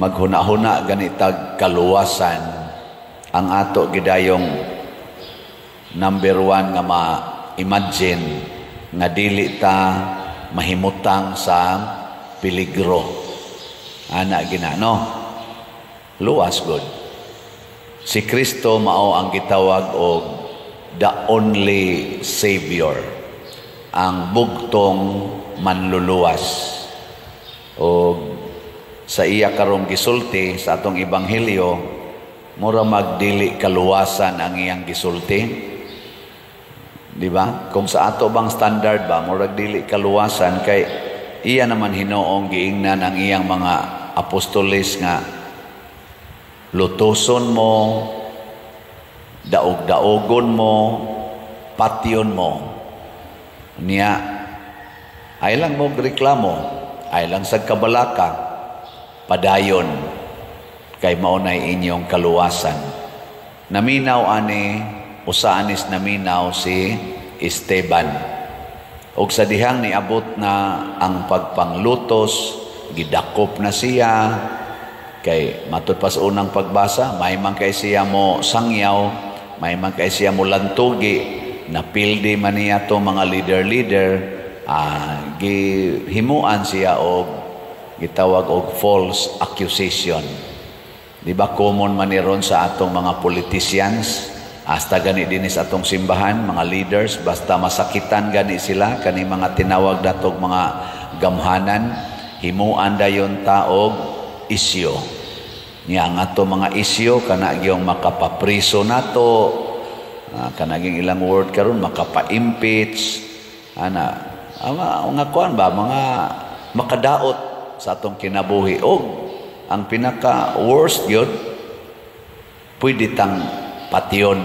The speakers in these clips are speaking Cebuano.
Maghuna-huna ganitag kaluwasan, ang ato gidayong number one nga ma-imagine nga dili ta mahimutang sa peligro. Ana gina, no? Luwas gud. Si Kristo mao ang gitawag og the only Savior, ang bugtong manluluwas. O sa iya karong gisulti sa atong ebanghelyo, mura magdili kaluwasan ang iyang gisulti. Di ba? Kung sa ato bang standard ba, murag dili kaluwasan kay iya naman hinoong giingnan ang iyang mga apostoles nga lutuson mo, daog-daogon mo, patyon mo. Niya, ay lang mo reklamo, ay lang sa kabalaka, padayon, kay mao nay inyong kaluwasan. Naminaw ani, usa anis naminaw si Esteban. Og sa dihang niabot na ang pagpanglutos, gidakop na siya, kay matud pa sa unang pagbasa, may man kay siya mo sangyaw, may man kay siya mo lantugi, napildi man niya to mga leader-leader, gihimuan siya og gitawag og false accusation. Di ba common man ni ron sa atong mga politicians, hasta gani din sa atong simbahan, mga leaders, basta masakitan gani sila, kani mga tinawag datog mga gamhanan, himuan dayon taog isyo. Niya ang ato mga isyo, kana gyung makapapriso nato, kana gyung ilang word karon makapa-impeach, ana, ang mga kuan ba, mga makadaot sa atong kinabuhi. Og ang pinaka worst yun, pwede tang patyon.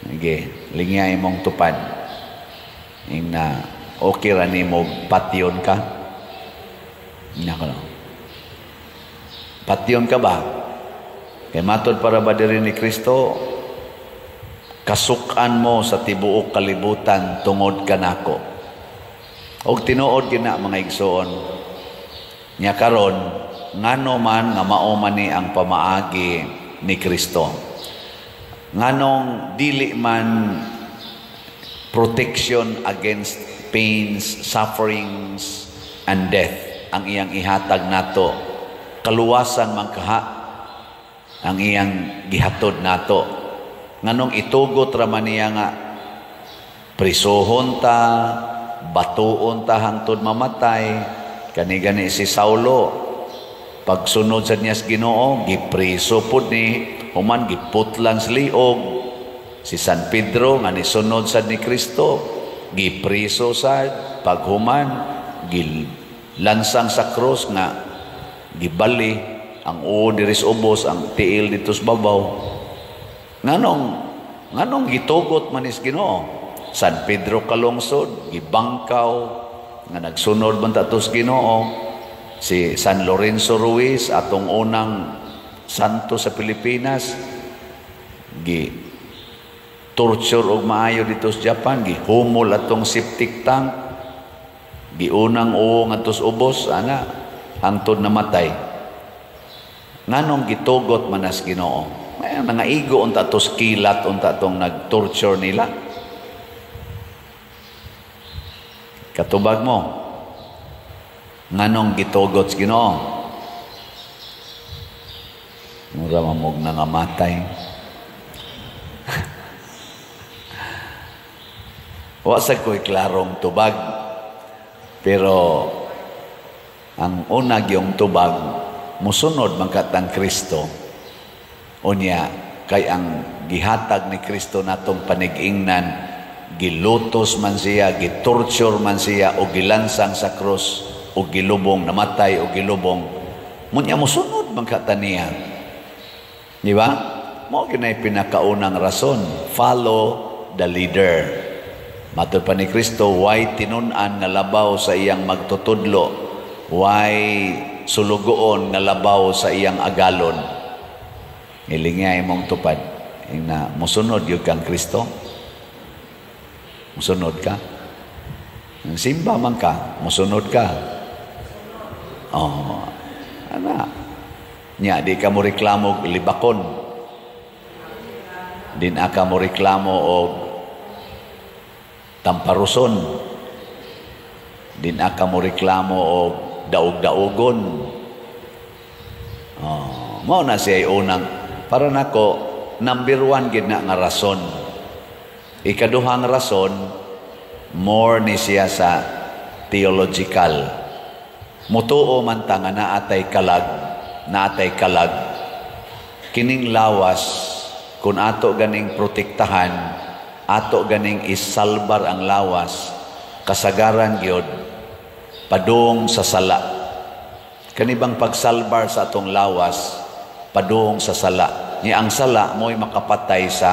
Sige, lingya imong tupad. Ing na, okay ra nimo patyon ka? Nako no. Patyon ka ba? Kay matod para ba diri ni Kristo, kasukan mo sa tibuok kalibutan tungod kanako. Og tinuod gina, mga igsoon. Nya karon, ngano man nga mao man ni ang pamaagi ni Kristo? Nganong dili man protection against pains, sufferings, and death ang iyang ihatag nato? Kaluwasan man kaha ang iyang gihatod nato. Nganong itugot ra man niya nga prisuhon ta, batuon ta hangtod mamatay? Kani gani si Saulo, pagsunod sa niya sa Ginoo, gipriso pud ni, human giputlan sa liog. Si San Pedro nga nisunod sad ni Kristo, gipriso sad, paghuman gilansang sa krus nga gibali ang uo diri sa ubos, ang tiil dito sa babaw. Nganong gitugot man is Ginoo? San Pedro kalungsod, gibangkaw nga nagsunod man ta sa Ginoo. Si San Lorenzo Ruiz, atong unang santo sa Pilipinas, gi torture og maayo dito sa Japan, gihumol atong septic tank, giunang uo ngadto sa ubos ana hangtod namatay. Nganong gitugot man as Ginoo? May nangaigo unta to kilat unta tong nag-torture nila. Katubag mo, nganong gitugot sa Ginoo? Mura mamog nangamatay. Wa sa ko'y klarong tubag, pero ang una gyung tubag, musunod man katang Kristo. Unya, kay ang gihatag ni Kristo natong panig-ingnan, gilutos man siya, gitorture man siya, o gilansang sa krus, o gilubong, namatay, o gilubong. Munya musunod man kata niya. Di ba? Mao ginay pinakaunang rason, follow the leader. Matod pa ni Kristo, why tinun-an nga labaw sa iyang magtutudlo, why sulugoon nga labaw sa iyang agalon. Ilinga imong tupad. Ina musunod yun kang Kristo. Musunod ka. Simba man ka, musunod ka. Oh, Ana. Nya di ka mo reklamo og libakon. Di na ka mo reklamo og tamparuson. Di na ka mo reklamo og daog-daogon. Oh, mao na siya unang para nako, number one gid na nga rason. Ikaduhang rason, more ni siya sa theological. Mutuo man ta nga naatay kalag, naatay kalag. Kining lawas, kung ato ganing protektahan, ato ganing isalbar ang lawas, kasagaran gyud padung sa sala. Kanibang pagsalbar sa atong lawas, padung sa sala. Ni ang sala mo'y makapatay sa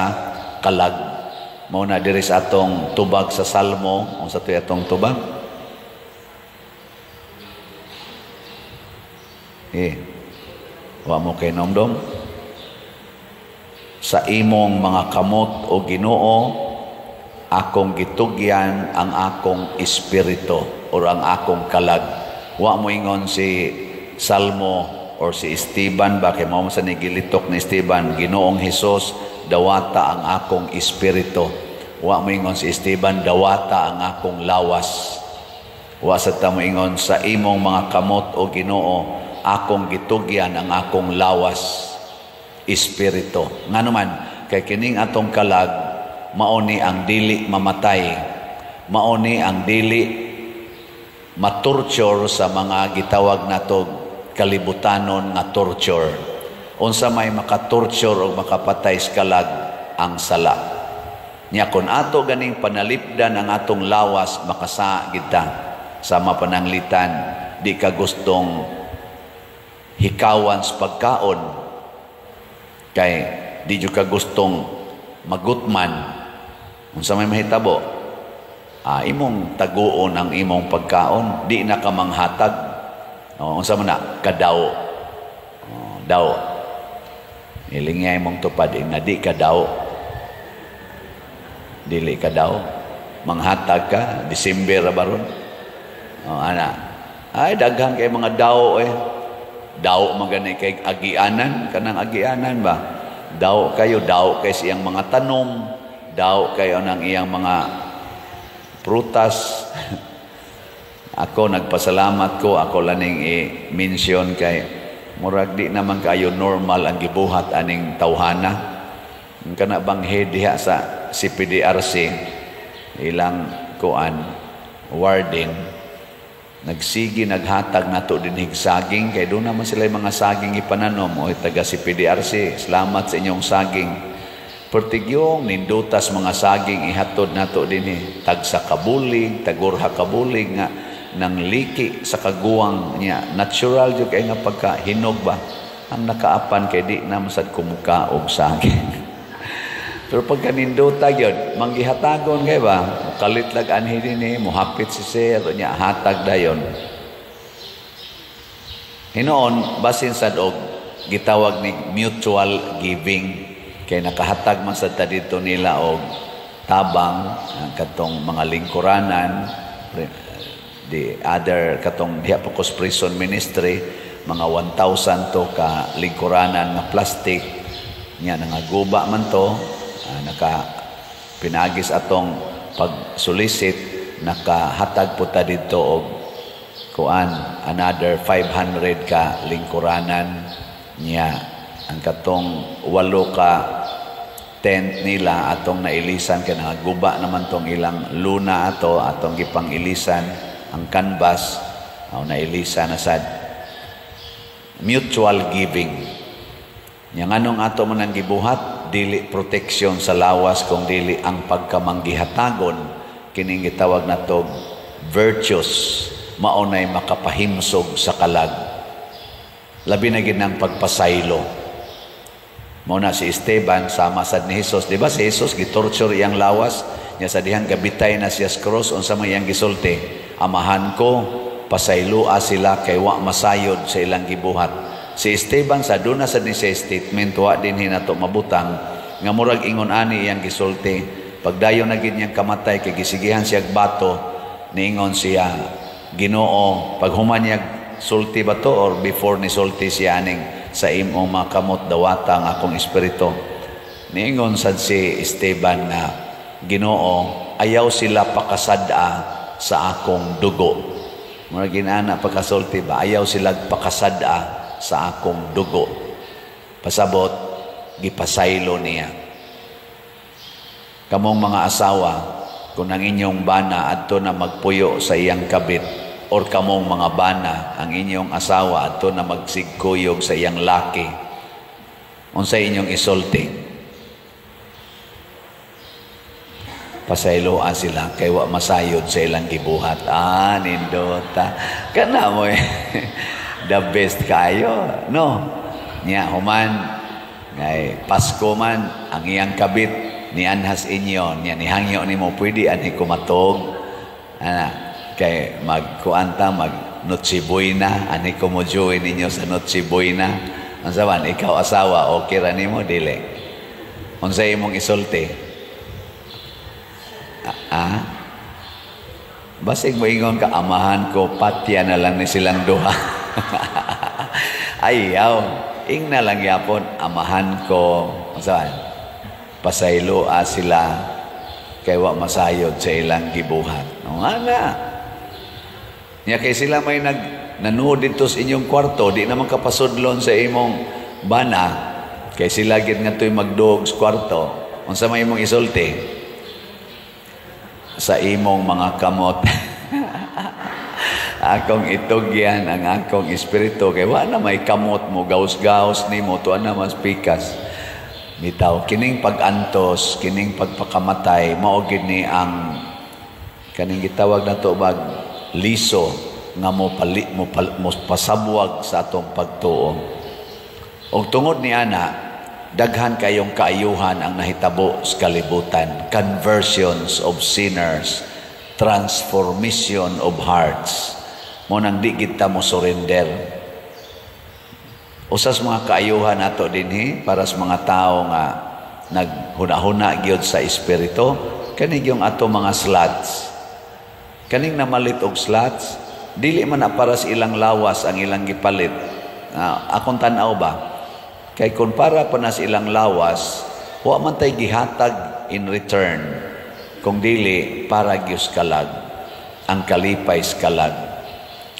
kalag. Mao na diri sa atong tubag sa Salmo, unsa to'y atong tubag? Wa mo kay nomdom? Sa imong mga kamot, o Ginoo, akong gitugyan ang akong espiritu or ang akong kalag. Wa mo ingon si Salmo or si Esteban ba, kay mao man sa nigilitok ni Esteban, "Ginoong Hesus, dawata ang akong espiritu." Wa mo ingon si Esteban, "Dawata ang akong lawas." Wa sa ta mo ingon, "Sa imong mga kamot, o Ginoo, akong gitugyan ang akong lawas, espiritu." Ngano man, kay kining atong kalag mao ni ang dili mamatay, mao ni ang dili matorture sa mga gitawag nato kalibutanon nga torture. Unsa may makatorture o makapatay sa kalag? Ang sala. Nya kun ato ganing panalipdan ang atong lawas, makasa kita. Sama pananglitan di ka gustong hikawan sa pagkaon, kay di jud ka gustong magutman. Unsa may mahitabo? Imong taguon ang imong pagkaon, di na ka manghatag. O, unsa man na? Kadaw. O, daw. Ilingay mong tupad nga di ka daw. Dili ka daw. Manghatag ka, December ra baron. O, ana. Ay, daghan kay mga daw eh. Daw magani kay agianan, kanang agianan ba? Daw kayo, daw kay siyang mga tanom, daw kayo ng iyang mga prutas. Ako nagpasalamat ko, ako laning i-mention kay murag di naman kayo normal ang gibuhat aning tawhana. Ang kana bang head diha sa CPDRC, ilang kuan warden, nagsigi naghatag nato dinhig saging kay doon naman sila mga saging ipananom. O taga CPDRC, salamat sa inyong saging. Pertigyong nindutas mga saging ihatod nato dinhi, tag sa kabulig, tagurha kabulig nga nang liki sa kaguwang niya. Natural jud kay nga pagka hinog ba ang nakaapan kay di na masad kumuka og saging. Pero pagka nindota gyud, manggihatagon kay ba, kalit lag anhi dinhi, mohapit si sir niya, hatag dayon. Hinoon basin sad og gitawag ni mutual giving, kay nakahatag man sad ta dito nila og tabang katong mga lingkuranan, the other katong diha pa kos prison ministry, mga 1,000 to ka lingkuranan nga plastic niya, nangaguba man to, naka pinagis atong pagsulisit, nakahatag po ta didto og kuan another 500 ka lingkuranan niya. Ang katong 8 ka tent nila atong nailisan kay nangaguba naman tong ilang luna ato, atong gipang ilisan ang canvas, o nailisan na sad. Mutual giving. Nya nganong ato man ang gibuhat, dili protection sa lawas kung dili ang pagkamanggihatagon, kining gitawag nato virtues, mao nay makapahimsog sa kalag. Labi na gid ang pagpasaylo. Mao na si Esteban sama sad ni Jesus, di ba si Jesus gitorture iyang lawas nya sa dihang gabitay na siya sa cross, unsa man iyang gisulti? "Amahan ko, pasayloa sila kay wa masayod sa ilang gibuhat." Si Esteban sa duna sad ni siya statement, wa din hinato mabutang nga murag ingon ani iyang gisulti. Pagdayon na gid niyang kamatay kay gisigihan siya bato, niingon siya, "Ginoo," paghuman niya sulti ba to or before ni sulti siya aning "Sa imong mga kamot dawata ang akong espiritu"? Niingon sad si Esteban nga, "Ginoo, ayaw sila pakasad-a sa akong dugo." Mura ginana pagkasulti ba, "Ayaw sila pakasad-a sa akong dugo." Pasabot, gipasaylo niya. Kamong mga asawa, kung ang inyong bana adto na magpuyo sa iyang kabit or kamong mga bana, ang inyong asawa adto na magsigkuyog sa iyang laki, unsay inyong isulti? Pasayloa sila kay wa masayod sa ilang gibuhat. Ah, nindota. Kana mo eh. The best kayo, no? Nya human ngay Pasko man, ang iyang kabit nianhas inyo, niya nihangyo nimo, "Pwede ani kumatog ana kay magkuanta, mag Noche Buena ani ko, mo join ninyo sa Noche Buena?" Unsa man ikaw, asawa, okay ra nimo, dili? Unsa imong isulti? Ah, basig moingon ka, "Amahan ko, patya na lang ni silang duha." Ayaw, ingna lang yapon, "Amahan ko, unsa man, pasayloa sila kay wa masayod sa ilang gibuhat." No nga na. Nya kay sila may nag nanuod dito sa inyong kwarto, di naman kapasudlon sa imong bana kay sila gid nga to'y magduog sa kwarto. Unsa may imong isulti? "Sa imong mga kamot akong itugyan ang akong espiritu," kay wa na may kamot mo gaus-gaus nimo tuwa na mas pikas. Bitaw kining pag-antos, kining pagpakamatay, mao gid ni ang kaning gitawag nato bag liso nga mo pali, mo, pal, mo pasabwag sa atong pagtuo. Og tungod ni ana, daghan kayong kaayuhan ang nahitabo sa kalibutan, conversions of sinners, transformation of hearts. Mo nang di kita mo surrender. Usas mga kaayuhan nato dinhi para sa mga tao nga naghuna-huna gyud sa espiritu, kani yung ato mga slots. Kaning namalit og slots, dili man na para sa ilang lawas ang ilang gipalit. Akong tan-aw ba? Kay kung para pa na sa ilang lawas, wa man tay gihatag in return. Kung dili para gyud kalag, ang kalipay sa kalag.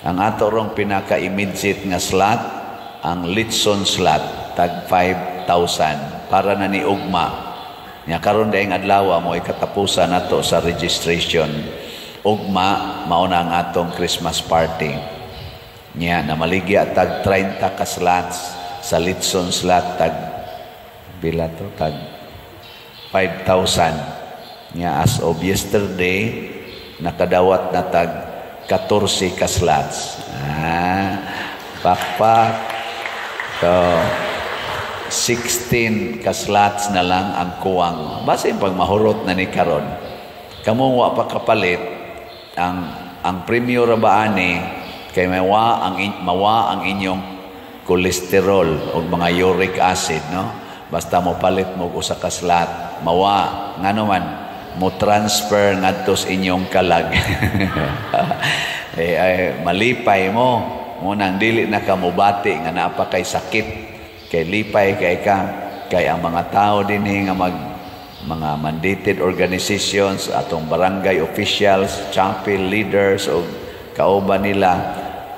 Ang ato rong pinaka-immediate nga slot, ang Litson slot, tag 5,000 para na ni ugma. Nya karon daing adlaw mo katapusan nato sa registration. Ugma mao na ang atong Christmas party. Nya namaligya tag 30 ka slots sa Litson slot, tag pila to, tag 5,000. Nya as of yesterday, nakadawat na tag 14 ka slots. Ah, pakpak. So, 16 ka slots na lang ang kuwang. Basin pag mahurot na ni karon. Kamo wa pa kapalit, ang premyo ra ba ani kay mawa ang inyong kolesterol o mga uric acid, no? Basta mo palit mo usa ka slot, mawa. Ngano man mo transfer ngadto sa inyong kalag. Eh, ay, malipay mo. Munang dili na ka mubati nga naa pa kay sakit, kay lipay kay ka, kay ang mga tao dinhi nga mag mga mandated organizations, atong barangay officials, chapel leaders o kauban nila,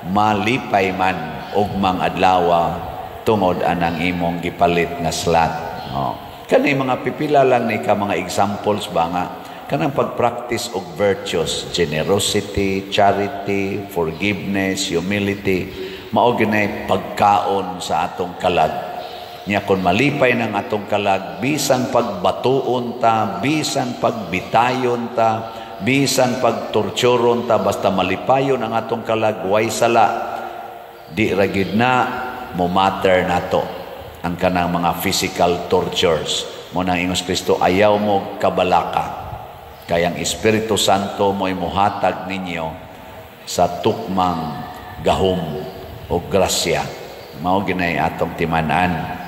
malipay man ugmang adlaw tungod anang imong gipalit nga slot. Oh. Kani mga pipila lang ni ka mga examples ba nga kanang pag-practice og virtues, generosity, charity, forgiveness, humility, mao ginay pagkaon sa atong kalag. Nya kon malipay ng atong kalag, bisan pagbatuon ta, bisan pagbitayon ta, bisan pagtorturon ta, basta malipayon ang atong kalag, way sala, di ra gid na mo matter nato ang kanang mga physical tortures. Mo nang ingos Kristo, "Ayaw mo kabalaka. Kay ang Espiritu Santo mo'y muhatag ninyo sa tukmang gahom o grasya." Mao ginay atong timan-an.